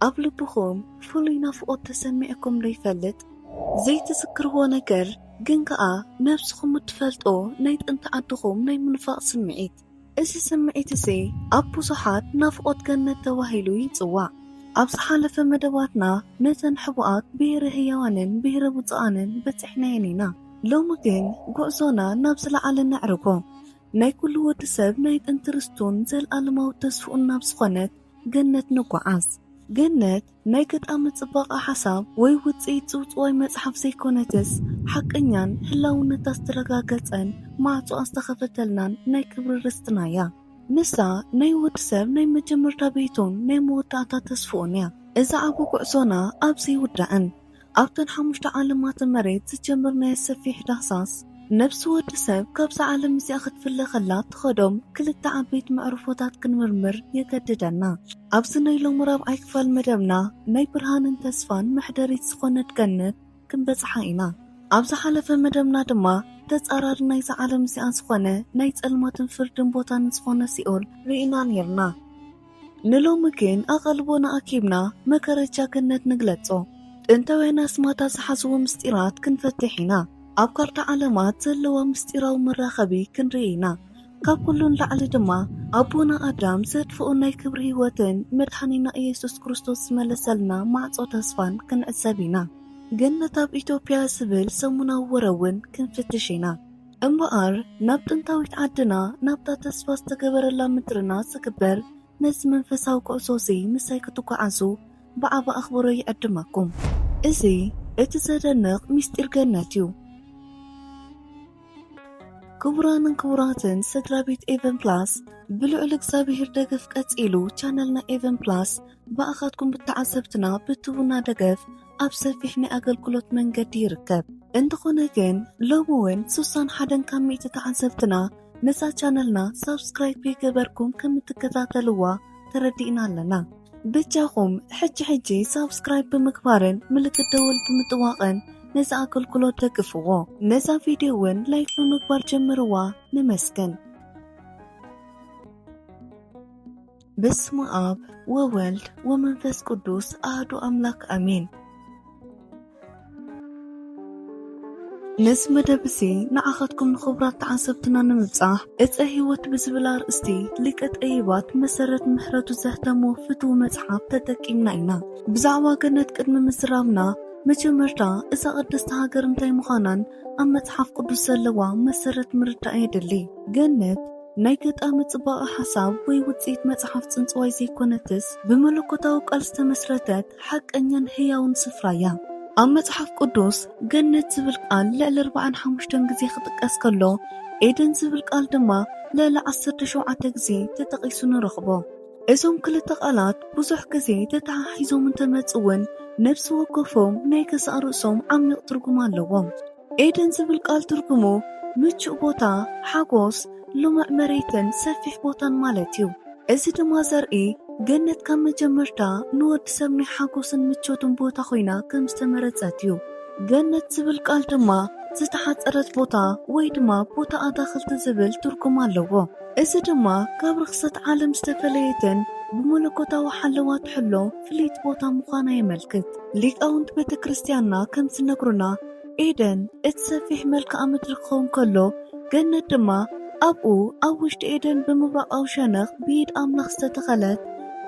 ኣብ ልብኹም ፍሉይ ናፍቖት ተሰሚዕኩም ዶ ይፈልጥ? ዘይትዝክርዎ ነገር ግን ከኣ ነብስኹም እትፈልጦ ናይ ጥንቲ ዓድኹም ናይ ምንፋቕ ስምዒት። እዚ ስምዒት እዚ ኣብ ብዙሓት ናፍቖት ገነት ተባሂሉ ይጽዋዕ። ኣብ ዝሓለፈ መደባትና ነተን ሕቡኣት ብሄረ ህያዋንን ብሄረ ብፁዓንን በጺሕናየን ኢና። ሎሚ ግን ጉዕዞና ናብ ዝለዓለ ነዕርጎ። ናይ ኩሉ ወዲ ሰብ ናይ ጥንቲ ርስቱን ዘልኣለማዊ ተስፍኡን ናብ ዝኾነት ገነት ንጓዓዝ። ገነት ናይ ገጣሚ ጽባቐ ሓሳብ ወይ ውጽኢት ጽውጽዋይ መጽሓፍ ዘይኮነትስ፣ ሓቀኛን ህላውነታ ዝተረጋገጸን ማዕጾኣ ዝተኸፈተልናን ናይ ክብሪ ርስትና እያ። ንሳ ናይ ወዲ ሰብ ናይ መጀመርታ ቤቱን ናይ መወዳእታ ተስፍኡን እያ። እዚ ዓቢ ጉዕዞና ኣብዚ ይውዳእን ኣብተን ሓሙሽተ ዓለማት መሬት ዝጀመርናዮ ሰፊሕ ዳህሳስ፣ ነብሲ ወዲ ሰብ ካብዛ ዓለም እዚኣ ክትፍለ ከላ ትኸዶም ክልተ ዓበይቲ መዕርፎታት ክንምርምር የገድደና። ኣብዚ ናይ ሎሚ ራብዓይ ክፋል መደብና ናይ ብርሃንን ተስፋን መሕደሪት ዝኾነት ገነት ክንበጽሓ ኢና። ኣብ ዝሓለፈ መደብና ድማ ተጻራሪ ናይዛ ዓለም እዚኣ ዝኾነ ናይ ጸልማትን ፍርድን ቦታ ንዝኾነ ሲኦል ርኢና ኔርና። ንሎሚ ግን ኣቓልቦና ኣኪብና መጋረጃ ገነት ንግለጾ። ጥንታውያን ኣስማታ ዝሓዝዎ ምስጢራት ክንፈትሕ ኢና። ኣብ ካርታ ዓለማት ዘለዋ ምስጢራዊ መራኸቢ ክንርኢ ኢና። ካብ ኩሉ ንላዕሊ ድማ ኣቦና ኣዳም ዘጥፍኦ ናይ ክብሪ ህይወትን መድሓኒና ኢየሱስ ክርስቶስ ዝመለሰልና ማዕጾ ተስፋን ክንዕዘብ ኢና። ገነት ኣብ ኢትዮጵያ ዝብል ሰሙናዊ ወረ እውን ክንፍትሽ ኢና። እምበኣር ናብ ጥንታዊት ዓድና ናብታ ተስፋ ዝተገበረላ ምድርና ዝግበር ነዚ መንፈሳዊ ጉዕዞ እዚ ምሳይ ክትጓዓዙ ብዓቢ ኣኽብሮ ይዕድመኩም። እዚ እቲ ዘደንቕ ምስጢር ገነት እዩ። ክቡራንን ክቡራትን ስድራ ቤት ኤቨን ፕላስ፣ ብልዑል እግዚኣብሔር ደገፍ ቀጺሉ ቻነልና ኤቨን ፕላስ ብኣኻትኩም ብተዓዘብትና ብትቡና ደገፍ ኣብ ሰፊሕ ናይ ኣገልግሎት መንገዲ ይርከብ። እንተኾነ ግን ሎሚ እውን ስሳን ሓደን ካብ ሚእቲ ተዓዘብትና ነዛ ቻነልና ሳብስክራይብ ይገበርኩም ከም እትከታተልዋ ተረዲእና ኣለና። በጃኹም ሕጂ ሕጂ ሳብስክራይብ ብምግባርን ምልክት ደወል ብምጥዋቕን ነዚ ኣገልግሎት ደግፍዎ። ነዛ ቪድዮ እውን ላይክ ብምግባር ጀምርዋ። ንመስገን። በስመ ኣብ ወወልድ ወመንፈስ ቅዱስ ኣሐዱ ኣምላክ ኣሜን። ነዚ መደብ እዚ ንዓኻትኩም ንኽቡራት ተዓዘብትና ንምብጻሕ፣ ዕፀ ህይወት ብዝብል ኣርእስቲ ሊቀ ጠይባት መሰረት ምሕረቱ ዘህተሞ ፍቱው መጽሓፍ ተጠቂምና ኢና። ብዛዕባ ገነት ቅድሚ ምዝራብና፣ መጀመርታ እዛ ቅድስቲ ሃገር እንታይ ምዃናን ኣብ መጽሓፍ ቅዱስ ዘለዋ መሰረት ምርዳእ የድሊ። ገነት ናይ ገጣሚ ጽባቐ ሓሳብ ወይ ውጽኢት መጽሓፍ ጽንጽዋይ ዘይኮነትስ፣ ብመለኮታዊ ቃል ዝተመስረተት ሓቀኛን ህያውን ስፍራ እያ። ኣብ መጽሓፍ ቅዱስ ገነት ዝብል ቃል ልዕሊ ኣርባዓን ሓሙሽተን ግዜ ክጥቀስ ከሎ፣ ኤደን ዝብል ቃል ድማ ልዕሊ ዓሰርተ ሸውዓተ ግዜ ተጠቒሱ ንረኽቦ። እዞም ክልተ ቃላት ብዙሕ ግዜ ተተሓሒዞም እንተመጹ እውን፣ ነፍሲ ወከፎም ናይ ገዛእ ርእሶም ዓሚቕ ትርጉም ኣለዎም። ኤደን ዝብል ቃል ትርጉሙ ምቹእ ቦታ፣ ሓጎስ፣ ልሙዕ መሬትን ሰፊሕ ቦታን ማለት እዩ። እዚ ድማ ዘርኢ ገነት ካብ መጀመርታ ንወዲ ሰብ ናይ ሓጎስን ምቾትን ቦታ ኮይና ከም ዝተመረጸት እዩ። ገነት ዝብል ቃል ድማ ዝተሓጸረት ቦታ ወይ ድማ ቦታ ኣታኽልቲ ዝብል ትርጉም ኣለዎ። እዚ ድማ ካብ ርኽሰት ዓለም ዝተፈለየትን ብመለኮታዊ ሓለዋ ትሕሎ ፍልይቲ ቦታ ምዃና የመልክት። ሊቃውንት ቤተ ክርስቲያንና ከም ዝነግሩና፣ ኤደን እቲ ሰፊሕ መልክዓ ምድሪ ክኸውን ከሎ፣ ገነት ድማ ኣብኡ ኣብ ውሽጢ ኤደን ብምብራቓዊ ሸነኽ ብኢድ ኣምላኽ ዝተተኸለት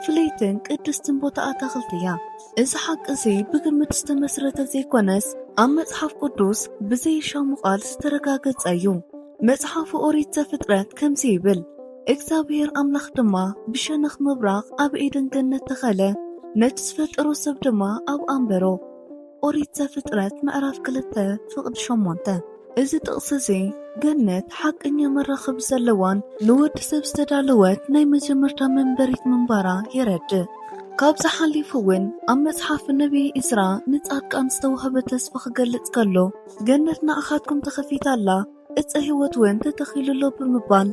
ፍልይትን ቅድስትን ቦታ ኣታኽልቲ እያ። እዚ ሓቂ እዚ ብግምት ዝተመስረተ ዘይኮነስ፣ ኣብ መጽሓፍ ቅዱስ ብዘየሻሙ ቃል ዝተረጋገጸ እዩ። መጽሓፍ ኦሪት ዘፍጥረት ከምዚ ይብል፣ እግዚኣብሔር ኣምላኽ ድማ ብሸነኽ ምብራቕ ኣብ ኤደን ገነት ተኸለ፣ ነቲ ዝፈጠሮ ሰብ ድማ ኣብ ኣንበሮ። ኦሪት ዘፍጥረት ምዕራፍ ክልተ ፍቕዲ ሸሞንተ። እዚ ጥቕሲ እዚ ገነት ሓቀኛ መራኸቢ ዘለዋን ንወዲ ሰብ ዝተዳለወት ናይ መጀመርታ መንበሪት ምንባራ የረድእ። ካብዚ ሓሊፉ እውን ኣብ መጽሓፍ ነቢይ ኢዝራ ንጻድቃን ዝተዋህበ ተስፋ ክገልጽ ከሎ፣ ገነት ንኣኻትኩም ተኸፊታ ኣላ፣ ዕፀ ህይወት እውን ተተኺሉ ኣሎ ብምባል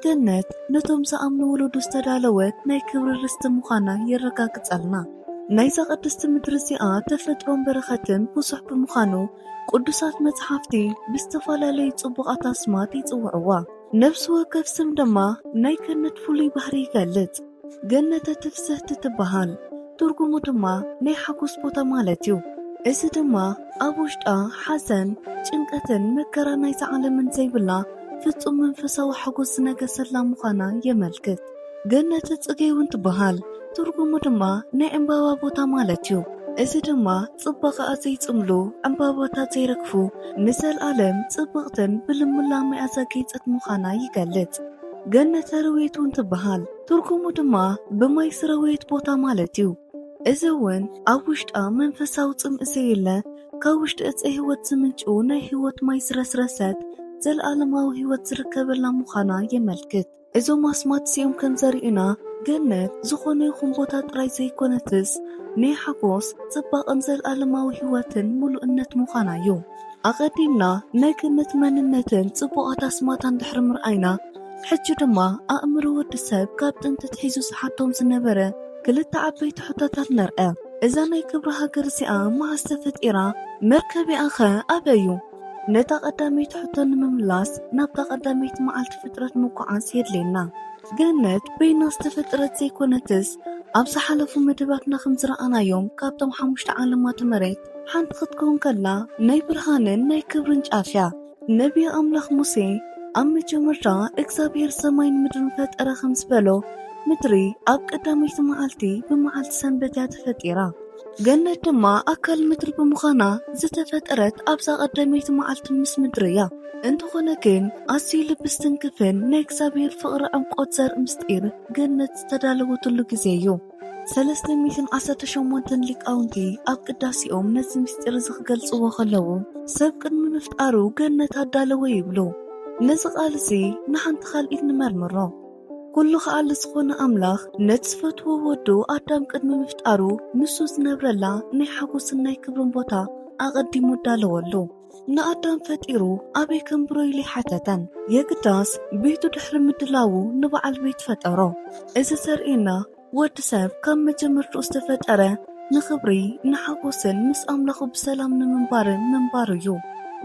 ገነት ነቶም ዝኣምኑ ውሉዱ ዝተዳለወት ናይ ክብሪ ርስቲ ምዃና የረጋግጸልና። ናይዛ ቅድስቲ ምድሪ እዚኣ ተፈጥሮን በረኸትን ብዙሕ ብምዃኑ ቅዱሳት መጽሓፍቲ ብዝተፈላለዩ ጽቡቓት ኣስማት ይጽውዕዋ። ነፍሲ ወከፍ ስም ድማ ናይ ገነት ፍሉይ ባህሪ ይገልጽ። ገነተ ትፍስህቲ ትበሃል። ትርጉሙ ድማ ናይ ሓጎስ ቦታ ማለት እዩ። እዚ ድማ ኣብ ውሽጣ ሓዘን፣ ጭንቀትን መከራ ናይዛ ዓለምን ዘይብላ ፍጹም መንፈሳዊ ሓጎስ ዝነገሰላ ምዃና የመልክት። ገነት ጽጌ እውን ትበሃል። ትርጉሙ ድማ ናይ ዕምባባ ቦታ ማለት እዩ። እዚ ድማ ጽባቐኣ ዘይጽምሉ፣ ዕምባባታት ዘይረግፉ፣ ንዘለኣለም ጽብቕትን ብልምላመኣ ዘጌጸት ምዃና ይገልጽ። ገነተ ረዌት እውን ትበሃል። ትርጉሙ ድማ ብማይ ዝረወየት ቦታ ማለት እዩ። እዚ እውን ኣብ ውሽጣ መንፈሳዊ ጽምእ ዘየለ፣ ካብ ውሽጢ ዕፀ ህይወት ዝምንጩ ናይ ህይወት ማይ ዝረስረሰት ዘለኣለማዊ ህይወት ዝርከበላ ምዃና የመልክት። እዞም ኣስማት እዚኦም ከም ዘርእዩና፣ ገነት ዝኾነ ይኹን ቦታ ጥራይ ዘይኮነትስ፣ ናይ ሓጎስ፣ ጽባቕን ዘለኣለማዊ ህይወትን ምሉእነት ምዃና እዩ። ኣቐዲምና ናይ ገነት መንነትን ጽቡቓት ኣስማታን ድሕሪ ምርኣይና፣ ሕጂ ድማ ኣእምሮ ወዲ ሰብ ካብ ጥንቲ ኣትሒዙ ዝሓቶም ዝነበረ ክልተ ዓበይቲ ሕቶታት ነርአ። እዛ ናይ ክብሪ ሃገር እዚኣ መዓስ ተፈጢራ? መርከቢኣኸ ኣበይ እዩ? ነታ ቀዳመይቲ ሕቶ ንምምላስ ናብታ ቀዳመይቲ መዓልቲ ፍጥረት ምጉዓዝ የድልየና። ገነት በይና ዝተፈጠረት ዘይኮነትስ፣ ኣብ ዝሓለፉ መደባትና ከም ዝረኣናዮም ካብቶም ሓሙሽተ ዓለማት መሬት ሓንቲ ክትከውን ከላ ናይ ብርሃንን ናይ ክብርን ጫፍ እያ። ነቢይ ኣምላኽ ሙሴ ኣብ መጀመርታ እግዚኣብሔር ሰማይን ምድርን ፈጠረ ከም ዝበሎ፣ ምድሪ ኣብ ቀዳመይቲ መዓልቲ ብመዓልቲ ሰንበት እያ ተፈጢራ። ገነት ድማ ኣካል ምድሪ ብምዃና ዝተፈጠረት ኣብዛ ቀዳመይቲ መዓልቲ ምስ ምድሪ እያ። እንተኾነ ግን ኣዝዩ ልቢ ዝትንክፍን ናይ እግዚኣብሔር ፍቕሪ ዕምቆት ዘርኢ ምስጢር ገነት ዝተዳለወትሉ ግዜ እዩ። ሰለስተ ሚእትን ዓሰርተ ሸሞንተን ሊቃውንቲ ኣብ ቅዳሴኦም ነዚ ምስጢር እዚ ክገልጽዎ ከለዉ፣ ሰብ ቅድሚ ምፍጣሩ ገነት ኣዳለወ ይብሉ። ነዚ ቃል እዚ ንሓንቲ ካልኢት ንመርምሮ። ኩሉ ከኣሊ ዝኾነ ኣምላኽ ነቲ ዝፈትዎ ወዱ ኣዳም ቅድሚ ምፍጣሩ ንሱ ዝነብረላ ናይ ሓጎስን ናይ ክብርን ቦታ ኣቐዲሙ ኣዳለወሉ። ንኣዳም ፈጢሩ ኣበይ ከንብሮ ኢሉ ኣይሓተተን። የግዳስ ቤቱ ድሕሪ ምድላዉ ንበዓል ቤት ፈጠሮ። እዚ ዘርእየና ወዲ ሰብ ካብ መጀመርትኡ ዝተፈጠረ ንኽብሪ፣ ንሓጎስን ምስ ኣምላኹ ብሰላም ንምንባርን ምንባሩ እዩ።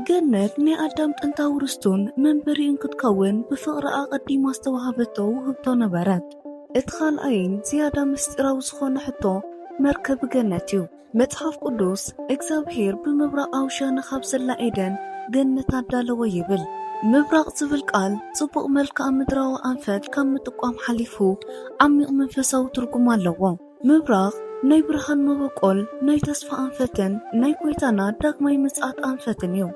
ገነት ናይ ኣዳም ጥንታዊ ርስቱን መንበሪኡን ክትከውን ብፍቕሪ ኣቐዲማ ዝተዋህበቶ ውህብቶ ነበረት። እቲ ካልኣይን ዝያዳ ምስጢራዊ ዝኾነ ሕቶ መርከቢ ገነት እዩ። መጽሓፍ ቅዱስ እግዚኣብሔር ብምብራቓዊ ሸነኽ ኣብ ዘላ ኤደን ገነት ኣዳለወ ይብል። ምብራቕ ዝብል ቃል ጽቡቕ መልክዓ ምድራዊ ኣንፈት ካብ ምጥቋም ሓሊፉ ዓሚቕ መንፈሳዊ ትርጉም ኣለዎ። ምብራቕ ናይ ብርሃን መበቆል፣ ናይ ተስፋ ኣንፈትን ናይ ጐይታና ዳግማይ ምጽኣት ኣንፈትን እዩ።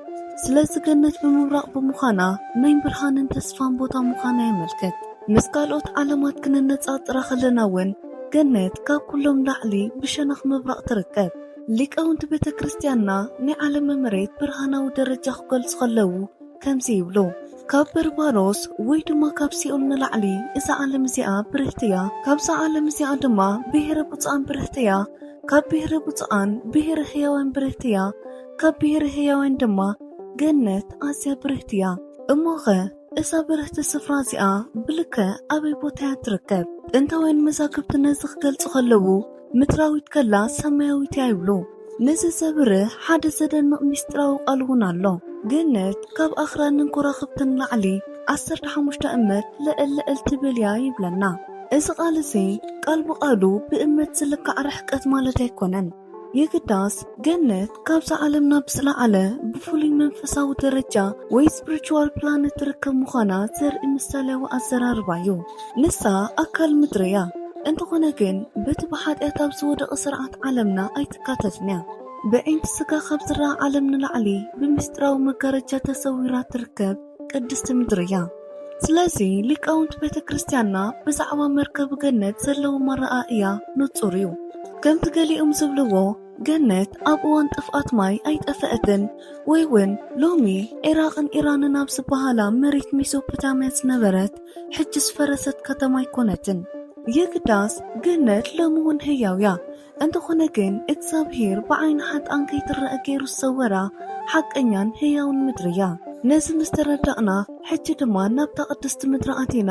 ስለዚ ገነት ብምብራቕ ብምዃና ናይ ብርሃንን ተስፋን ቦታ ምዃና የመልክት። ምስ ካልኦት ዓለማት ክነነጻጽራ ከለና እውን ገነት ካብ ኩሎም ላዕሊ ብሸነኽ ምብራቕ ትርከብ። ሊቃውንቲ ቤተ ክርስቲያንና ናይ ዓለመ መሬት ብርሃናዊ ደረጃ ክገልጹ ከለዉ ከምዚ ይብሉ፣ ካብ በርባሮስ ወይ ድማ ካብ ሲኦል ንላዕሊ እዛ ዓለም እዚኣ ብርህቲ እያ። ካብዛ ዓለም እዚኣ ድማ ብሔረ ብፁዓን ብርህቲ እያ። ካብ ብሔረ ብፁዓን ብሔረ ህያዋን ብርህቲ እያ። ካብ ብሔረ ህያዋን ድማ ገነት ኣዝያ ብርህቲ እያ። እሞኸ እዛ ብርህቲ ስፍራ እዚኣ ብልክዕ ኣበይ ቦታ እያ ትርከብ? ጥንታውያን መዛግብቲ ነዚ ክገልጹ ከለዉ ምድራዊት ከላ ሰማያዊት እያ ይብሉ። ነዚ ዘብርህ ሓደ ዘደንቕ ምስጢራዊ ቃል እውን ኣሎ። ገነት ካብ ኣኽራንን ኮራኽብትን ንላዕሊ ዓሰርተ ሓሙሽተ እመት ልዕል ልዕል ትብል እያ ይብለና። እዚ ቃል እዚ ቃል ብቓሉ ብእመት ዝልካዕ ርሕቀት ማለት ኣይኮነን። የግዳስ ገነት ካብዛ ዓለምና ብዝለዓለ ብፍሉይ መንፈሳዊ ደረጃ ወይ ስፕሪቹዋል ፕላነት ትርከብ ምዃና ዘርኢ ምሳሌያዊ ኣዘራርባ እዩ። ንሳ ኣካል ምድሪ እያ። እንተኾነ ግን በቲ ብሓጢኣት ኣብ ዝወደቐ ስርዓት ዓለምና ኣይትካተትን እያ። ብዒንቲ ስጋ ካብ ዝረኣ ዓለም ንላዕሊ ብምስጢራዊ መጋረጃ ተሰዊራ ትርከብ ቅድስቲ ምድሪ እያ። ስለዚ ሊቃውንቲ ቤተ ክርስቲያንና ብዛዕባ መርከቢ ገነት ዘለዎም ኣረኣእያ ንጹር እዩ። ከምቲ ገሊኦም ዝብልዎ፣ ገነት ኣብ እዋን ጥፍኣት ማይ ኣይጠፍአትን፣ ወይ እውን ሎሚ ዒራቕን ኢራንን ኣብ ዝበሃላ መሬት ሜሶፖታምያ ዝነበረት ሕጂ ዝፈረሰት ከተማ ኣይኮነትን። የግዳስ ገነት ሎሚ እውን ህያው እያ። እንተኾነ ግን እግዚኣብሔር ብዓይኒ ሓጥኣን ከይትረአ ገይሩ ዝሰወራ ሓቀኛን ህያውን ምድሪ እያ። ነዚ ምስ ተረዳእና ሕጂ ድማ ናብታ ቅድስቲ ምድሪ ኣቲና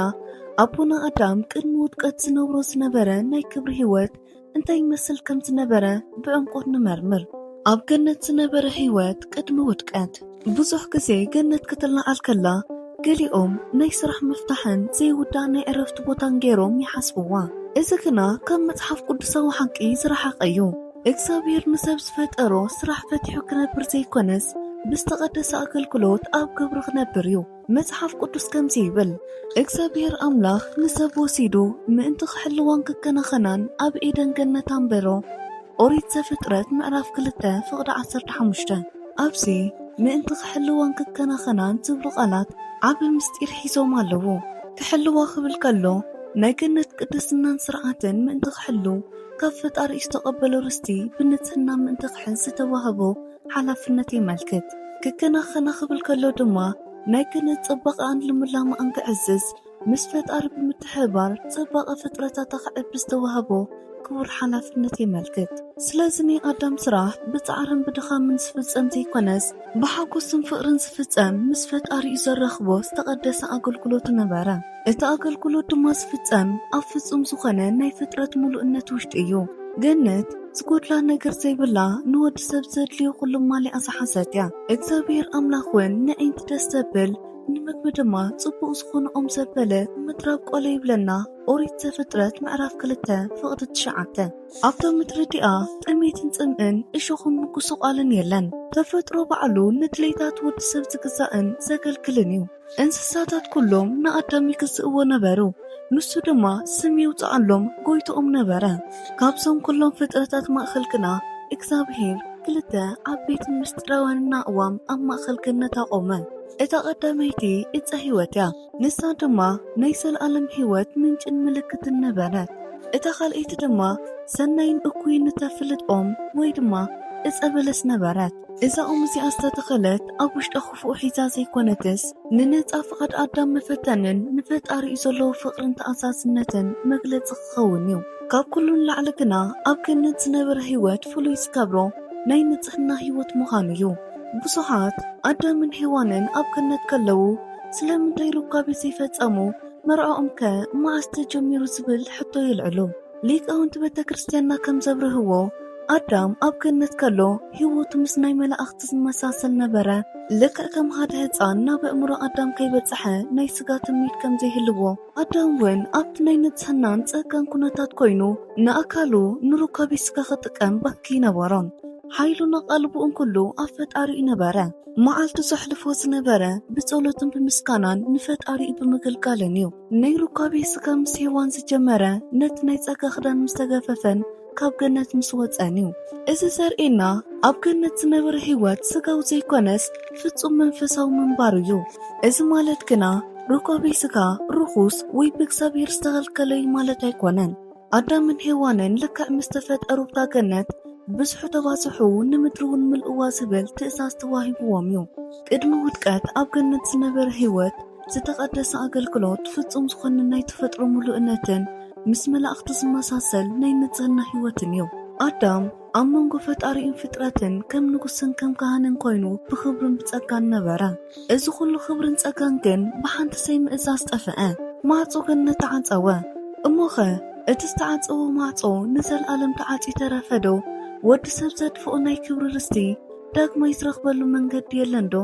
ኣቦና ኣዳም ቅድሚ ውድቀት ዝነብሮ ዝነበረ ናይ ክብሪ ህይወት እንታይ ይመስል ከም ዝነበረ ብዕምቆት ንመርምር። ኣብ ገነት ዝነበረ ህይወት ቅድሚ ውድቀት። ብዙሕ ግዜ ገነት ክትለዓል ከላ ገሊኦም ናይ ስራሕ ምፍታሕን ዘይውዳእ ናይ ዕረፍቲ ቦታን ገይሮም ይሓስብዋ። እዚ ግና ካብ መጽሓፍ ቅዱሳዊ ሓቂ ዝረሓቐ እዩ። እግዚኣብሔር ንሰብ ዝፈጠሮ ስራሕ ፈቲሑ ክነብር ዘይኮነስ፣ ብዝተቐደሰ ኣገልግሎት ኣብ ግብሪ ክነብር እዩ። መጽሓፍ ቅዱስ ከምዚ ይብል፣ እግዚኣብሔር ኣምላኽ ንሰብ ወሲዱ ምእንቲ ክሕልዋን ክከናኸናን ኣብ ኤደን ገነት ኣንበሮ። ኦሪት ዘፍጥረት ምዕራፍ ክልተ ፍቕዲ ዓሰርተ ሓሙሽተ። ኣብዚ ምእንቲ ክሕልዋን ክከናኸናን ዝብሉ ቃላት ዓቢ ምስጢር ሒዞም ኣለዉ። ክሕልዋ ክብል ከሎ፣ ናይ ገነት ቅድስናን ስርዓትን ምእንቲ ክሕሉ፣ ካብ ፈጣሪ ዝተቐበሎ ርስቲ ብንጽህና ምእንቲ ክሕዝ ዝተዋህቦ ሓላፍነት የመልክት። ክከናኸና ክብል ከሎ ድማ፣ ናይ ገነት ጽባቐኣን ልምላመኣን ክዕዝዝ፣ ምስ ፈጣሪ ብምትሕብባር ጽባቐ ፍጥረታታ ክዕብ ዝተዋህቦ ክቡር ሓላፍነት የመልክት። ስለዚ ናይ ኣዳም ስራሕ ብጻዕርን ብድኻምን ዝፍጸም ዘይኮነስ፣ ብሓጎስን ፍቕርን ዝፍጸም ምስ ፈጣሪኡ ዘራኽቦ ዝተቐደሰ ኣገልግሎት ነበረ። እቲ ኣገልግሎት ድማ ዝፍጸም ኣብ ፍጹም ዝኾነ ናይ ፍጥረት ምሉእነት ውሽጢ እዩ። ገነት ዝጎድላ ነገር ዘይብላ፣ ንወዲ ሰብ ዘድልዮ ኩሉ ማሊኣ ዝሓዘት እያ። እግዚኣብሔር ኣምላኽ እውን ንዒንቲ ደስ ዘብል፣ ንምግቢ ድማ ጽቡቕ ዝኾነ ኦም ዘበለ ምድሪ ኣብቆለ ይብለና ኦሪት ዘፍጥረት ምዕራፍ ክልተ ፍቕዲ ትሽዓተ። ኣብታ ምድሪ እቲኣ ጥሜትን ጽምእን እሾኽን ምጉስቋልን የለን። ተፈጥሮ ባዕሉ ንድሌታት ወዲ ሰብ ዝግዛእን ዘገልግልን እዩ። እንስሳታት ኩሎም ንኣዳም ይግዝእዎ ነበሩ። ንሱ ድማ ስም የውፅኣሎም ጎይትኦም ነበረ። ካብዞም ኩሎም ፍጥረታት ማእኸል ግና እግዚኣብሔር ክልተ ዓበይትን ምስጢራውያንን ኣእዋም ኣብ ማእኸል ገነት ኣቖመ። እታ ቀዳመይቲ ዕፀ ህይወት እያ። ንሳ ድማ ናይ ዘለኣለም ህይወት ምንጭን ምልክትን ነበረት። እታ ካልኣይቲ ድማ ሰናይን እኩይን እተፍልጥ ኦም ወይ ድማ ዕፀ በለስ ነበረት። እዛ ኦም እዚኣ ዝተተኸለት ኣብ ውሽጣ ክፉእ ሒዛ ዘይኮነትስ፣ ንነጻ ፍቓድ ኣዳም መፈተንን ንፈጣሪኡ ዘለዎ ፍቕርን ተኣዛዝነትን መግለጺ ክኸውን እዩ። ካብ ኩሉ ንላዕሊ ግና ኣብ ገነት ዝነበረ ህይወት ፍሉይ ዝገብሮ ናይ ንጽህና ህይወት ምዃኑ እዩ። ብዙሓት ኣዳምን ሄዋንን ኣብ ገነት ከለዉ ስለምንታይ ሩካቤ ዘይፈጸሙ? መርዓኦምከ መዓስ ተጀሚሩ ዝብል ሕቶ የልዕሉ። ሊቃውንቲ ቤተ ክርስቲያንና ከም ዘብርህዎ፣ ኣዳም ኣብ ገነት ከሎ ህይወቱ ምስ ናይ መላእኽቲ ዝመሳሰል ነበረ። ልክዕ ከም ሓደ ህጻን ናብ ኣእምሮ ኣዳም ከይበጽሐ ናይ ስጋ ትምኒት ከም ዘይህልዎ፣ ኣዳም እውን ኣብቲ ናይ ንጽህናን ጸጋን ኩነታት ኮይኑ ንኣካሉ ንሩካቤ ስጋ ክጥቀም ባኪ ነበሮን። ሓይሉን ኣቓልቦኡን ኩሉ ኣብ ፈጣሪኡ ነበረ። መዓልቱ ዘሕልፎ ዝነበረ ብጸሎትን ብምስጋናን ንፈጣሪኡ ብምግልጋልን እዩ። ናይ ሩካቤ ስጋ ምስ ሄዋን ዝጀመረ ነቲ ናይ ጸጋ ክዳን ምስ ተገፈፈን ካብ ገነት ምስ ወጸን እዩ። እዚ ዘርእየና ኣብ ገነት ዝነበረ ህይወት ስጋዊ ዘይኮነስ ፍጹም መንፈሳዊ ምንባሩ እዩ። እዚ ማለት ግና ሩካቤ ስጋ ርኹስ ወይ ብእግዚኣብሔር ዝተኸልከለ እዩ ማለት ኣይኮነን። ኣዳምን ሄዋንን ልክዕ ምስ ተፈጠሩ ኣብታ ገነት ብዝሑ ተባዝሑ ንምድሪ እውን ምልእዋ ዝብል ትእዛዝ ተዋሂብዎም እዩ። ቅድሚ ውድቀት ኣብ ገነት ዝነበረ ህይወት ዝተቐደሰ ኣገልግሎት ፍጹም ዝኾነ ናይ ተፈጥሮ ምሉእነትን ምስ መላእኽቲ ዝመሳሰል ናይ ንጽህና ህይወትን እዩ። ኣዳም ኣብ መንጎ ፈጣሪኡን ፍጥረትን ከም ንጉስን ከም ካህንን ኮይኑ ብኽብርን ብጸጋን ነበረ። እዚ ኩሉ ክብርን ጸጋን ግን ብሓንቲ ዘይምእዛዝ ጠፍአ። ማዕጾ ገነት ተዓጸወ። እሞኸ እቲ ዝተዓጸወ ማዕጾ ንዘለኣለም ተዓጽዩ ተረፈ ዶ? ወዲ ሰብ ዘጥፍኦ ናይ ክብሪ ርስቲ ዳግማይ ዝረኽበሉ መንገዲ የለን ዶ?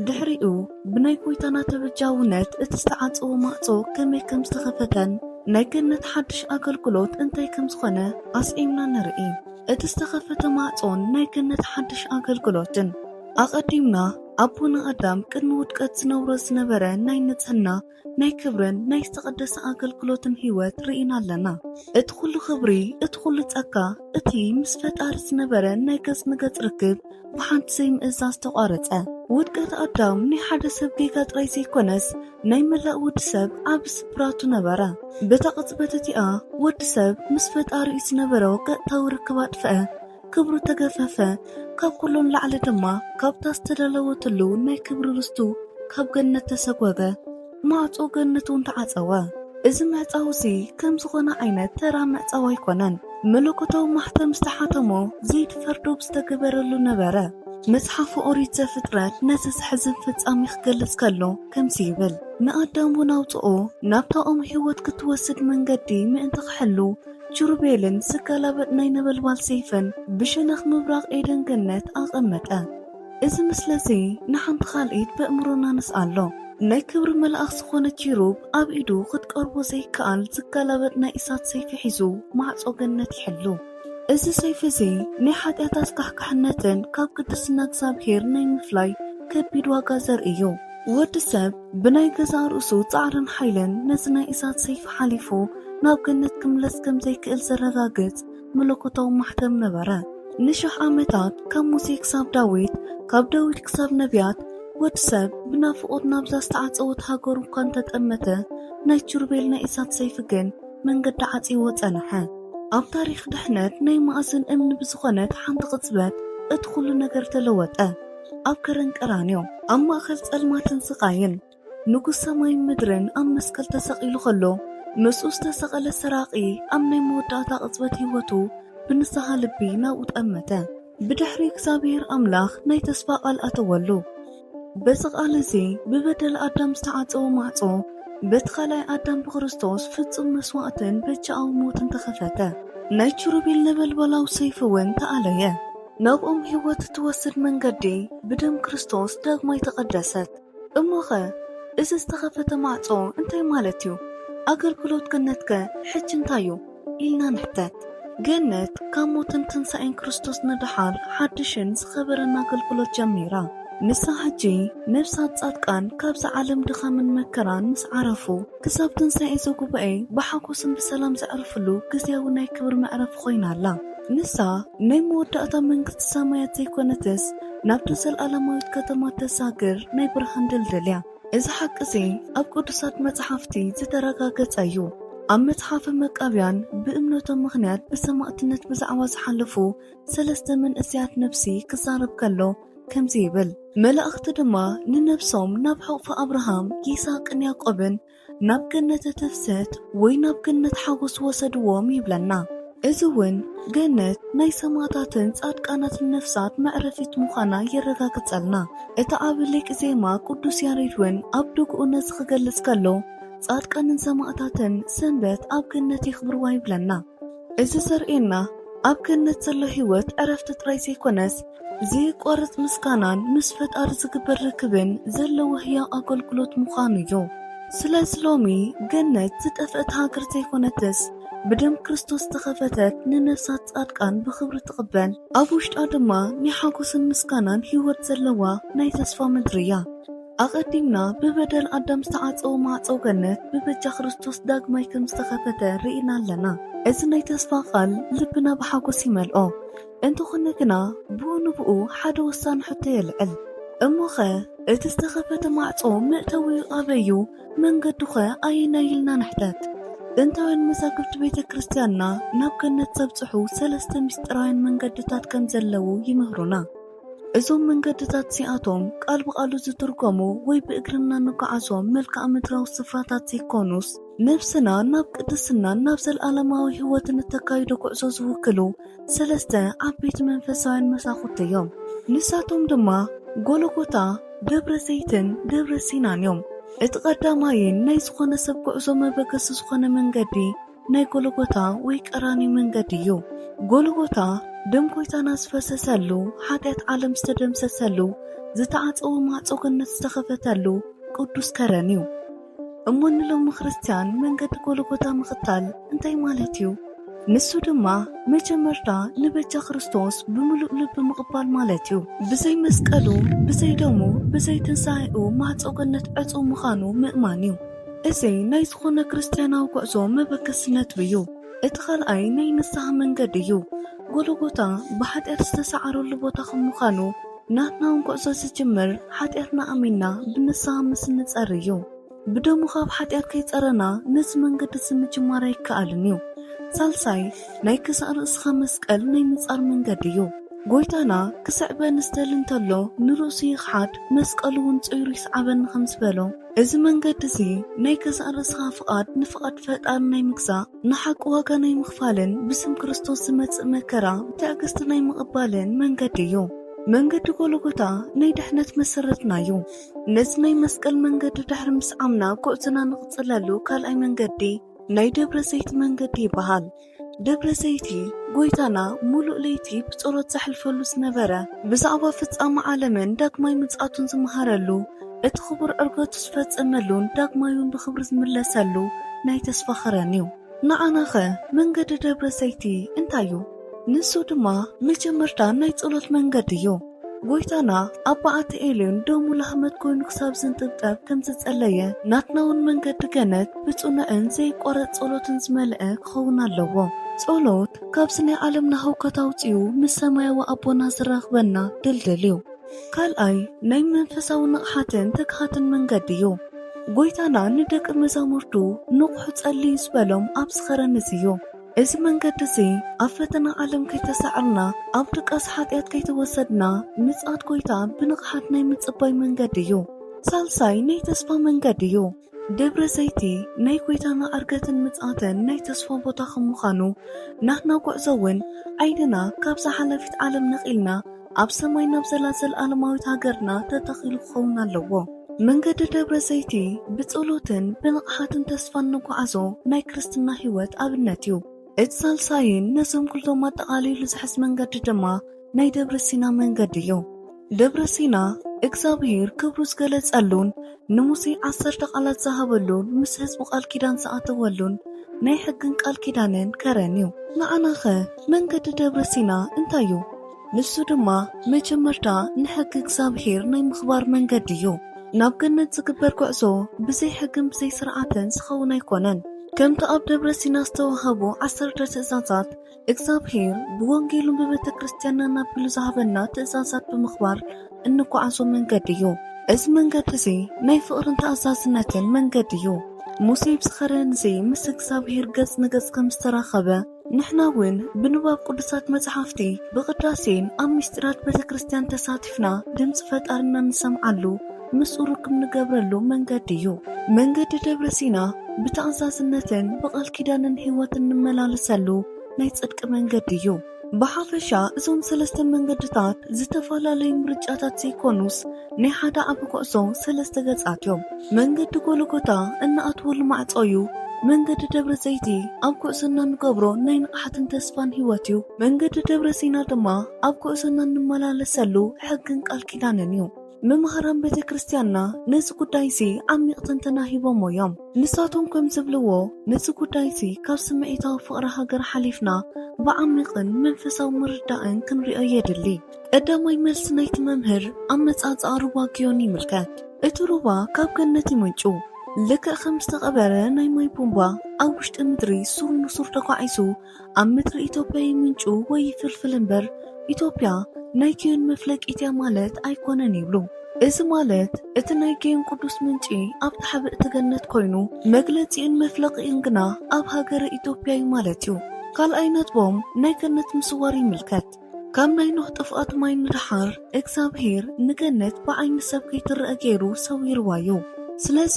ድሕሪኡ ብናይ ጎይታና ተበጃውነት እቲ ዝተዓጸወ ማዕጾ ከመይ ከም ዝተኸፈተን ናይ ገነት ሓድሽ ኣገልግሎት እንታይ ከም ዝኾነ ኣስዒምና ንርኢ። እቲ ዝተኸፈተ ማዕጾን ናይ ገነት ሓድሽ ኣገልግሎትን። ኣቐዲምና ኣቦና ኣዳም ቅድሚ ውድቀት ዝነብሮ ዝነበረ ናይ ንጽህና፣ ናይ ክብርን ናይ ዝተቐደሰ ኣገልግሎትን ህይወት ርኢና ኣለና። እቲ ኩሉ ክብሪ፣ እቲ ኩሉ ጸጋ፣ እቲ ምስ ፈጣሪ ዝነበረ ናይ ገጽ ንገጽ ርክብ ብሓንቲ ዘይምእዛዝ ተቋረጸ። ውድቀት ኣዳም ናይ ሓደ ሰብ ጌጋ ጥራይ ዘይኮነስ፣ ናይ መላእ ወዲ ሰብ ዓቢ ስብራቱ ነበረ። በታ ቅጽበት እቲኣ ወዲ ሰብ ምስ ፈጣሪኡ ዝነበሮ ቀጥታዊ ርክብ ኣጥፍአ፣ ክብሩ ተገፈፈ። ካብ ኩሉ ንላዕሊ ድማ ካብታ ዝተዳለወትሉ ናይ ክብሪ ርስቱ ካብ ገነት ተሰጎገ። ማዕጾ ገነት እውን ተዓጸወ። እዚ ምዕጻው እዚ ከም ዝኾነ ዓይነት ተራ ምዕጻው ኣይኮነን። መለኮታዊ ማሕተም ዝተሓተሞ ዘይትፈርዶ ብዝተገበረሉ ነበረ። መጽሓፍ ኦሪት ዘፍጥረት ነዚ ዘሕዝን ፍጻሜ ክገልጽ ከሎ ከምዚ ይብል፣ ንኣዳም እውን ኣውጽኦ፣ ናብታ ኦም ህይወት ክትወስድ መንገዲ ምእንቲ ክሕሉ፣ ኪሩቤልን ዝገላበጥ ናይ ነበልባል ሰይፍን ብሸነኽ ምብራቕ ኤደን ገነት ኣቐመጠ። እዚ ምስሊ እዚ ንሓንቲ ካልኢት በእምሮና ንስኣሎ። ናይ ክብሪ መልኣኽ ዝኾነ ኪሩብ ኣብ ኢዱ ክትቀርቦ ዘይከኣል ዝገላበጥ ናይ እሳት ሰይፊ ሒዙ ማዕጾ ገነት ይሕሉ። እዚ ሰይፊ እዚ ናይ ሓጢኣት ኣስካሕካሕነትን ካብ ቅድስና እግዚኣብሔር ናይ ምፍላይ ከቢድ ዋጋ ዘርኢ እዩ። ወዲ ሰብ ብናይ ገዛእ ርእሱ ጻዕርን ሓይልን ነዚ ናይ እሳት ሰይፊ ሓሊፉ ናብ ገነት ክምለስ ከም ዘይክእል ዘረጋግጽ መለኮታዊ ማሕተም ነበረ። ንሽሕ ዓመታት ካብ ሙሴ ክሳብ ዳዊት፣ ካብ ዳዊት ክሳብ ነቢያት፣ ወዲ ሰብ ብናፍቖት ናብዛ ዝተዓጸወት ሃገሩ እኳ እንተጠመተ፣ ናይ ኪሩቤል ናይ እሳት ሰይፊ ግን መንገዲ ዓጽይዎ ጸንሐ። ኣብ ታሪኽ ድሕነት ናይ መኣዝን እምኒ ብዝኾነት ሓንቲ ቅጽበት እቲ ኩሉ ነገር ተለወጠ። ኣብ ከረን ቀራንዮ፣ ኣብ ማእከል ጸልማትን ስቓይን፣ ንጉስ ሰማይን ምድርን ኣብ መስቀል ተሰቒሉ ከሎ፣ ምስኡ ዝተሰቐለ ሰራቒ ኣብ ናይ መወዳእታ ቅጽበት ህይወቱ ብንስሓ ልቢ ናብኡ ጠመተ። ብድሕሪ እግዚኣብሔር ኣምላኽ ናይ ተስፋ ቃል ኣተወሉ። በዚ ቃል እዚ ብበደል ኣዳም ዝተዓጸወ ማዕጾ በቲ ካልኣይ ኣዳም ብክርስቶስ ፍጹም መስዋእትን በጃኣዊ ሞትን ተኸፈተ። ናይ ኪሩቤል ነበልባላዊ ሰይፊ እውን ተኣለየ። ናብኦም ህይወት እትወስድ መንገዲ ብደም ክርስቶስ ዳግማይ ተቐደሰት። እሞኸ እዚ ዝተኸፈተ ማዕጾ እንታይ ማለት እዩ? ኣገልግሎት ገነትከ ሕጂ እንታይ እዩ? ኢልና ንሕተት። ገነት ካብ ሞትን ትንሳኤን ክርስቶስ ንደሓር ሓድሽን ዝኸበረን ኣገልግሎት ጀሚራ። ንሳ ሕጂ ነፍሳት ጻድቃን ካብዚ ዓለም ድኻምን መከራን ምስ ዓረፉ፣ ክሳብ ትንሳኤ እዚ ጉባኤ ብሓጎስን ብሰላም ዘዕርፍሉ ግዜያዊ ናይ ክብሪ መዕረፊ ኮይና ኣላ። ንሳ ናይ መወዳእታ መንግስቲ ሰማያት ዘይኮነትስ፣ ናብታ ዘለኣለማዊት ከተማ ተሳግር ናይ ብርሃን ድልድል እያ። እዚ ሓቂ እዚ ኣብ ቅዱሳት መጽሓፍቲ ዝተረጋገጸ እዩ። ኣብ መጽሓፈ መቃብያን ብእምነቶም ምኽንያት ብሰማእትነት ብዛዕባ ዝሓለፉ ሰለስተ መንእሰያት ነፍሲ ክዛረብ ከሎ ከምዚ ይብል፣ መላእኽቲ ድማ ንነፍሶም ናብ ሕቑፊ ኣብርሃም፣ ይስሐቅን ያዕቆብን ናብ ገነተ ትፍስሕት ወይ ናብ ገነት ሓጎስ ወሰድዎም ይብለና። እዚ እውን ገነት ናይ ሰማእታትን ጻድቃናትን ነፍሳት መዕረፊት ምዃና የረጋግጸልና። እቲ ዓቢ ሊቅ ዜማ ቅዱስ ያሬድ እውን ኣብ ድግኡ ነዚ ክገልጽ ከሎ፣ ጻድቃንን ሰማእታትን ሰንበት ኣብ ገነት የኽብርዋ ይብለና። እዚ ዘርእየና ኣብ ገነት ዘሎ ህይወት ዕረፍቲ ጥራይ ዘይኮነስ፣ ዘየቋርጽ ምስጋናን ምስ ፈጣሪ ዝግበር ርክብን ዘለዎ ህያው ኣገልግሎት ምዃኑ እዩ። ስለዚ ሎሚ ገነት ዝጠፍአት ሃገር ዘይኮነትስ፣ ብደም ክርስቶስ ዝተኸፈተት ንነፍሳት ጻድቃን ብኽብሪ ትቕበል፣ ኣብ ውሽጣ ድማ ናይ ሓጎስን ምስጋናን ህይወት ዘለዋ ናይ ተስፋ ምድሪ እያ። ኣቐዲምና ብበደል ኣዳም ዝተዓጸወ ማዕጾ ገነት ብበጃ ክርስቶስ ዳግማይ ከም ዝተኸፈተ ርኢና ኣለና። እዚ ናይ ተስፋ ቃል ልብና ብሓጎስ ይመልኦ። እንተኾነ ግና ብኡ ንብኡ ሓደ ወሳኒ ሕቶ የልዕል። እሞኸ እቲ ዝተኸፈተ ማዕጾ መእተዊኡ ኣበይ እዩ? መንገዱኸ ኣየናይ ኢልና ንሕተት። ጥንታውያን መዛግብቲ ቤተ ክርስቲያንና ናብ ገነት ዘብጽሑ ሰለስተ ምስጢራውያን መንገድታት ከም ዘለዉ ይምህሩና። እዞም መንገድታት እዚኣቶም ቃል ብቓሉ ዝትርጎሙ ወይ ብእግርና ንጓዓዞም መልክዓ ምድራዊ ስፍራታት ዘይኮኑስ፣ ነፍስና ናብ ቅድስናን ናብ ዘለኣለማዊ ህይወትን እተካይዶ ጉዕዞ ዝውክሉ ሰለስተ ዓበይቲ መንፈሳውያን መሳኹቲ እዮም። ንሳቶም ድማ ጎለጎታ፣ ደብረ ዘይትን ደብረ ሲናን እዮም። እቲ ቀዳማይን ናይ ዝኾነ ሰብ ጉዕዞ መበገሲ ዝኾነ መንገዲ ናይ ጎለጎታ ወይ ቀራንዮ መንገዲ እዩ። ጎለጎታ ደም ጎይታና ዝፈሰሰሉ፣ ሓጢኣት ዓለም ዝተደምሰሰሉ፣ ዝተዓጸወ ማዕጾ ገነት ዝተኸፈተሉ ቅዱስ ከረን እዩ። እሞ ንሎሚ ክርስትያን መንገዲ ጎለጎታ ምኽታል እንታይ ማለት እዩ? ንሱ ድማ መጀመርታ ንበጃ ክርስቶስ ብምሉእ ልቢ ምቕባል ማለት እዩ። ብዘይ መስቀሉ፣ ብዘይ ደሙ፣ ብዘይ ትንሳኤኡ ማዕጾ ገነት ዕጹው ምዃኑ ምእማን እዩ። እዚ ናይ ዝኾነ ክርስትያናዊ ጉዕዞ መበገሲ ነጥቢ እዩ። እቲ ካልኣይ ናይ ንስሓ መንገዲ እዩ። ጎለጎታ ብሓጢኣት ዝተሰዓረሉ ቦታ ከም ምዃኑ፣ ናትና እውን ጉዕዞ ዝጅምር ሓጢኣትና ኣሚንና ብንስሓ ምስ ንጸሪ እዩ። ብደሙ ካብ ሓጢኣት ከይጸረና ነዚ መንገዲ እዚ ምጅማር ኣይከኣልን እዩ። ሳልሳይ ናይ ገዛእ ርእስኻ መስቀል ናይ ምጻር መንገዲ እዩ። ጎይታና ክስዕበኒ ዝደሊ እንተሎ ንርእሱ ይኽሓድ፣ መስቀሉ እውን ጾይሩ ይስዓበኒ ከም ዝበሎ፣ እዚ መንገዲ እዚ ናይ ገዛእ ርእስኻ ፍቓድ ንፍቓድ ፈጣሪ ናይ ምግዛእ፣ ንሓቂ ዋጋ ናይ ምኽፋልን ብስም ክርስቶስ ዝመጽእ መከራ ብትዕግስቲ ናይ ምቕባልን መንገዲ እዩ። መንገዲ ጎልጎታ ናይ ድሕነት መሰረትና እዩ። ነዚ ናይ መስቀል መንገዲ ድሕሪ ምስዓምና ጉዕዞና ንቕጽለሉ ካልኣይ መንገዲ ናይ ደብረ ዘይት መንገዲ ይበሃል። ደብረ ዘይቲ ጎይታና ሙሉእ ለይቲ ብጸሎት ዘሕልፈሉ ዝነበረ፣ ብዛዕባ ፍጻመ ዓለምን ዳግማይ ምጽኣቱን ዝመሃረሉ፣ እቲ ክቡር ዕርገቱ ዝፈጸመሉን ዳግማይ እውን ብኽብሪ ዝምለሰሉ ናይ ተስፋ ኸረን እዩ። ንዓናኸ መንገዲ ደብረ ዘይቲ እንታይ እዩ? ንሱ ድማ መጀመርታ ናይ ጸሎት መንገዲ እዩ። ጎይታና ኣብ በዓቲ ኤልዮን ደሙ ላህመት ኮይኑ ክሳብ ዝንጥብጠብ ከም ዝጸለየ፣ ናትና እውን መንገዲ ገነት ብጽኑዕን ዘይቋረጽ ጸሎትን ዝመልአ ክኸውን ኣለዎ። ጸሎት ካብዚ ናይ ዓለምና ህውከት ኣውጺኡ ምስ ሰማያዊ ኣቦና ዝራኽበና ድልድል እዩ። ካልኣይ፣ ናይ መንፈሳዊ ንቕሓትን ትግሃትን መንገዲ እዩ። ጎይታና ንደቂ መዛሙርቱ ንቑሑ ጸልዩ ዝበሎም ኣብዚ ኸረን እዚ እዩ። እዚ መንገዲ እዚ ኣብ ፈተና ዓለም ከይተሳዕርና ኣብ ድቃስ ሓጢኣት ከይተወሰድና ምጽኣት ጎይታ ብንቕሓት ናይ ምጽባይ መንገዲ እዩ። ሳልሳይ ናይ ተስፋ መንገዲ እዩ። ደብረ ዘይቲ ናይ ጎይታና ዕርገትን ምጽኣትን ናይ ተስፋ ቦታ ከም ምዃኑ ናትና ጉዕዞ እውን ዓይንና ካብዛ ሓላፊት ዓለም ነቒልና ኣብ ሰማይ ናብ ዘላ ዘለኣለማዊት ሃገርና ተተኺሉ ክኸውን ኣለዎ። መንገዲ ደብረ ዘይቲ ብጸሎትን ብንቕሓትን ተስፋን ንጓዓዞ ናይ ክርስትና ህይወት ኣብነት እዩ። እቲ ሳልሳይን ነዞም ኩሎም ኣጠቓሊሉ ዝሕዝ መንገዲ ድማ ናይ ደብረ ሲና መንገዲ እዩ። ደብረ ሲና እግዚኣብሔር ክብሩ ዝገለጸሉን ንሙሴ ዓሰርተ ቃላት ዝሃበሉን ምስ ህዝቡ ቃል ኪዳን ዝኣተወሉን ናይ ሕግን ቃል ኪዳንን ከረን እዩ። ንዓናኸ መንገዲ ደብረ ሲና እንታይ እዩ? ንሱ ድማ መጀመርታ ንሕጊ እግዚኣብሔር ናይ ምኽባር መንገዲ እዩ። ናብ ገነት ዝግበር ጉዕዞ ብዘይ ሕግን ብዘይ ስርዓትን ዝኸውን ኣይኮነን። ከምቲ ኣብ ደብረ ሲና ዝተዋህቡ ዓሰርተ ትእዛዛት እግዚኣብሔር ብወንጌሉን ብቤተ ክርስቲያንናን ኣቢሉ ዝሃበና ትእዛዛት ብምኽባር እንጓዓዞ መንገዲ እዩ። እዚ መንገዲ እዚ ናይ ፍቕርን ተኣዛዝነትን መንገዲ እዩ። ሙሴ ኣብዚ ኸረን እዚ ምስ እግዚኣብሔር ገጽ ንገጽ ከም ዝተራኸበ፣ ንሕና እውን ብንባብ ቅዱሳት መጽሓፍቲ፣ ብቕዳሴን ኣብ ምስጢራት ቤተ ክርስቲያን ተሳቲፍና ድምፂ ፈጣሪና ንሰምዓሉ ምስኡ ርክብ ንገብረሉ መንገዲ እዩ። መንገዲ ደብረ ሲና ብተኣዛዝነትን ብቓል ኪዳንን ህይወት እንመላለሰሉ ናይ ጽድቂ መንገዲ እዩ። ብሓፈሻ እዞም ሰለስተ መንገድታት ዝተፈላለዩ ምርጫታት ዘይኮኑስ ናይ ሓደ ዓቢ ጉዕዞ ሰለስተ ገጻት እዮም። መንገዲ ጎልጎታ እንኣትወሉ ማዕጾ እዩ። መንገዲ ደብረ ዘይቲ ኣብ ጉዕዞና እንገብሮ ናይ ንቕሓትን ተስፋን ህይወት እዩ። መንገዲ ደብረ ሲና ድማ ኣብ ጉዕዞና እንመላለሰሉ ሕግን ቃል ኪዳንን እዩ። መምሃራን ቤተ ክርስቲያንና ነዚ ጉዳይ እዚ ዓሚቕ ትንተና ሂቦሞ እዮም። ንሳቶም ከም ዝብልዎ፣ ነዚ ጉዳይ እዚ ካብ ስምዒታዊ ፍቕሪ ሃገር ሓሊፍና ብዓሚቕን መንፈሳዊ ምርዳእን ክንሪኦ የድሊ። ቀዳማይ መልሲ ናይቲ መምህር ኣመጻጽኣ ሩባ ግዮን ይምልከት። እቲ ሩባ ካብ ገነት ይምንጩ። ልክዕ ከም ዝተቐበረ ናይ ማይ ቡምባ ኣብ ውሽጢ ምድሪ ሱር ንሱር ተጓዒዙ ኣብ ምድሪ ኢትዮጵያ ይምንጩ ወይ ይፍልፍል እምበር፣ ኢትዮጵያ ናይ ግዮን መፍለቂት እያ ማለት ኣይኮነን ይብሉ። እዚ ማለት እቲ ናይ ግዮን ቅዱስ ምንጪ ኣብ ታሕቲ እቲ ገነት ኮይኑ፣ መግለጺኡን መፍለቂኡን ግና ኣብ ሃገረ ኢትዮጵያ እዩ ማለት እዩ። ካልኣይ ነጥቦም ናይ ገነት ምስዋር ይምልከት። ካብ ናይ ኖህ ጥፍኣት ማይ ንደሓር እግዚኣብሔር ንገነት ብዓይኒ ሰብ ከይትረአ ገይሩ ሰዊርዋ እዩ። ስለዚ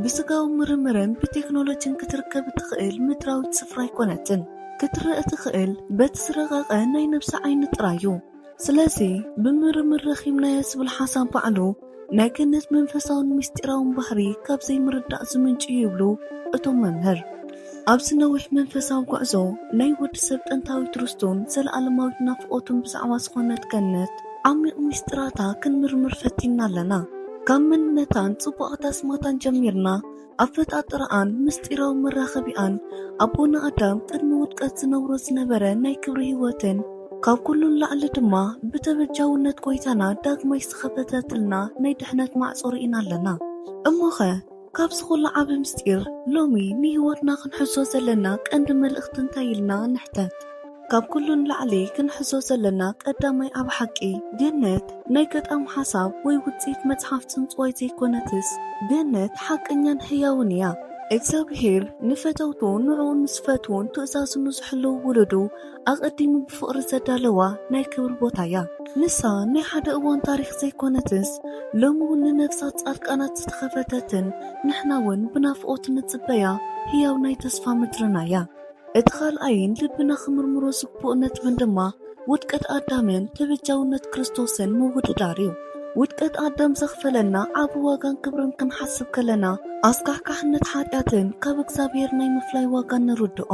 ብስጋዊ ምርምርን ብቴክኖሎጂን ክትርከብ እትኽእል ምድራዊት ስፍራ ኣይኮነትን። ክትረአ እትኽእል በቲ ዝረቐቐ ናይ ነብሲ ዓይኒ ጥራይ እዩ። ስለዚ ብምርምር ረኺብናዮ ዝብል ሓሳብ ባዕሉ ናይ ገነት መንፈሳውን ምስጢራውን ባህሪ ካብ ዘይምርዳእ ዝምንጩ ይብሉ እቶም መምህር። ኣብዚ ነዊሕ መንፈሳዊ ጉዕዞ ናይ ወዲ ሰብ ጥንታዊ ትርስቶን ዘለኣለማዊት ናፍቖቱን ብዛዕባ ዝኾነት ገነት ዓሚቕ ምስጢራታ ክንምርምር ፈቲና ኣለና። ካብ መንነታን ጽቡቓት ኣስማታን ጀሚርና ኣፈጣጥራኣን ምስጢራዊ መራኸቢኣን ኣቦና ኣዳም ቅድሚ ውድቀት ዝነብሮ ዝነበረ ናይ ክብሪ ህይወትን ካብ ኩሉ ንላዕሊ ድማ ብተበጃውነት ጎይታና ዳግማይ ዝተኸፈተትልና ናይ ድሕነት ማዕጾ ርኢና ኣለና። እሞኸ ካብዚ ኩሉ ዓቢ ምስጢር ሎሚ ንህይወትና ክንሕዞ ዘለና ቀንዲ መልእኽቲ እንታይ ኢልና ንሕተት? ካብ ኩሉ ንላዕሊ ክንሕዞ ዘለና ቀዳማይ ዓቢ ሓቂ፣ ገነት ናይ ገጣም ሓሳብ ወይ ውጽኢት መጽሓፍ ጽንጽዋይ ዘይኮነትስ፣ ገነት ሓቀኛን ህያውን እያ። እግዚኣብሔር ንፈተውቱ ንዕኡ ንዝፈትዉን ትእዛዙ ንዝሕልዉ ውሉዱ ኣቐዲሙ ብፍቕሪ ዘዳለዋ ናይ ክብሪ ቦታ እያ። ንሳ ናይ ሓደ እዋን ታሪኽ ዘይኮነትስ፣ ሎሚ እውን ንነፍሳት ጻድቃናት ዝተኸፈተትን ንሕና እውን ብናፍቖት ንጽበያ ህያው ናይ ተስፋ ምድርና እያ። እቲ ካልኣይን ልብና ክምርምሮ ዝግብኦ ነጥብን ድማ ውድቀት ኣዳምን ተበጃውነት ክርስቶስን ምውድዳር እዩ። ውድቀት ኣዳም ዘኽፈለና ዓቢ ዋጋን ክብርን ክንሓስብ ከለና፣ ኣስካሕካሕነት ሓጢኣትን ካብ እግዚኣብሔር ናይ ምፍላይ ዋጋን ንርድኦ።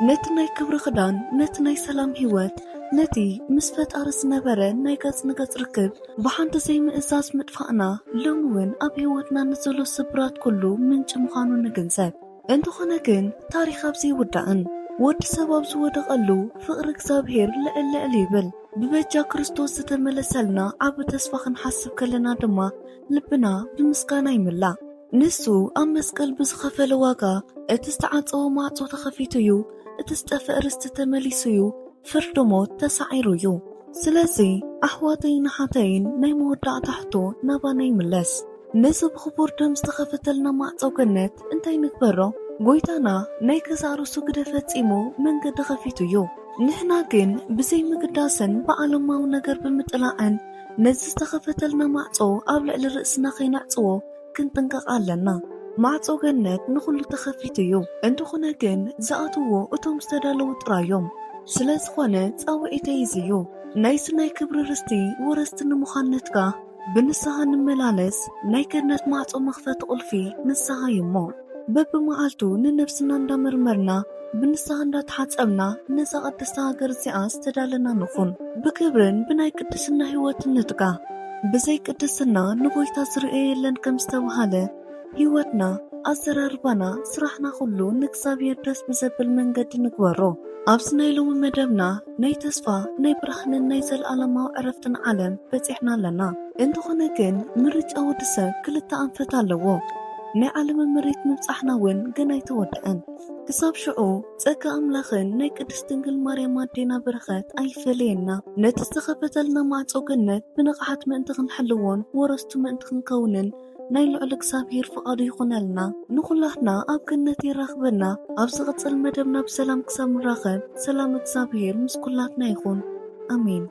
ነቲ ናይ ክብሪ ክዳን፣ ነቲ ናይ ሰላም ህይወት፣ ነቲ ምስ ፈጣሪ ዝነበረ ናይ ገጽ ንገጽ ርክብ ብሓንቲ ዘይምእዛዝ ምጥፋእና፣ ሎሚ እውን ኣብ ህይወትና ንዘሎ ስብራት ኩሉ ምንጪ ምዃኑ ንግንዘብ። እንተኾነ ግን፣ ታሪኽ ኣብዚ ይውዳእን ወዲ ሰብ ኣብ ዝወደቐሉ፣ ፍቕሪ እግዚኣብሔር ልዕል ልዕል ይብል። ብበጃ ክርስቶስ ዝተመለሰልና ዓቢ ተስፋ ክንሓስብ ከለና ድማ፣ ልብና ብምስጋና ይምላእ። ንሱ ኣብ መስቀል ብዝኸፈለ ዋጋ፣ እቲ ዝተዓጸወ ማዕጾ ተኸፊቱ እዩ፣ እቲ ዝጠፍእ ርስቲ ተመሊሱ እዩ፣ ፍርዲ ሞት ተሳዒሩ እዩ። ስለዚ፣ ኣሕዋተይን ኣሓተይን፣ ናይ መወዳእታ ሕቶ ናባና ይምለስ። ነዚ ብኽቡር ደም ዝተኸፈተልና ማዕጾ ገነት እንታይ ንግበሮ? ጎይታና ናይ ገዛእ ርእሱ ግደ ፈጺሙ መንገዲ ኸፊቱ እዩ። ንሕና ግን ብዘይ ምግዳስን ብዓለማዊ ነገር ብምጥላዕን ነዚ ዝተኸፈተልና ማዕጾ ኣብ ልዕሊ ርእስና ከይነዕጽዎ ክንጥንቀቕ ኣለና። ማዕጾ ገነት ንኹሉ ተኸፊቱ እዩ። እንተኾነ ግን ዝኣትውዎ እቶም ዝተዳለዉ ጥራይ እዮም። ስለ ዝኾነ ጻውዒተይ እዚ እዩ። ናይዚ ናይ ክብሪ ርስቲ ወረስቲ ንምዃን ንትጋህ። ብንስሓ ንመላለስ፣ ናይ ገነት ማዕጾ መኽፈቲ ቁልፊ ንስሓ እዩ እሞ። በብመዓልቱ ንነብስና እንዳመርመርና፣ ብንስሓ እንዳተሓጸብና፣ ነዛ ቅድስቲ ሃገር እዚኣ ዝተዳለና ንኹን። ብክብርን ብናይ ቅድስና ህይወትን ንትጋ። ብዘይ ቅድስና ንጎይታ ዝርእዮ የለን ከም ዝተባህለ፣ ህይወትና፣ ኣዘራርባና፣ ስራሕና ኩሉ ንእግዚኣብሔር ደስ ብዘብል መንገዲ ንግበሮ። ኣብዚ ናይ ሎሚ መደብና ናይ ተስፋ፣ ናይ ብርሃንን ናይ ዘለኣለማዊ ዕረፍትን ዓለም በጺሕና ኣለና። እንተኾነ ግን ምርጫ ወዲ ሰብ ክልተ ኣንፈት ኣለዎ። ናይ ዓለምን መሬት ምብጻሕና እውን ገና ኣይተወድአን። ክሳብ ሽዑ ጸጋ ኣምላኽን ናይ ቅድስት ድንግል ማርያም ኣዴና በረኸት ኣይፈለየና። ነቲ ዝተኸፈተልና ማዕጾ ገነት ብንቕሓት ምእንቲ ክንሕልዎን ወረስቱ ምእንቲ ክንከውንን ናይ ልዑል እግዚኣብሔር ፍቓዱ ይኹነልና። ንኹላትና ኣብ ገነት የራኽበና። ኣብ ዝቕጽል መደብና ብሰላም ክሳብ ንራኸብ፣ ሰላም እግዚኣብሔር ምስ ኩላትና ይኹን። ኣሜን።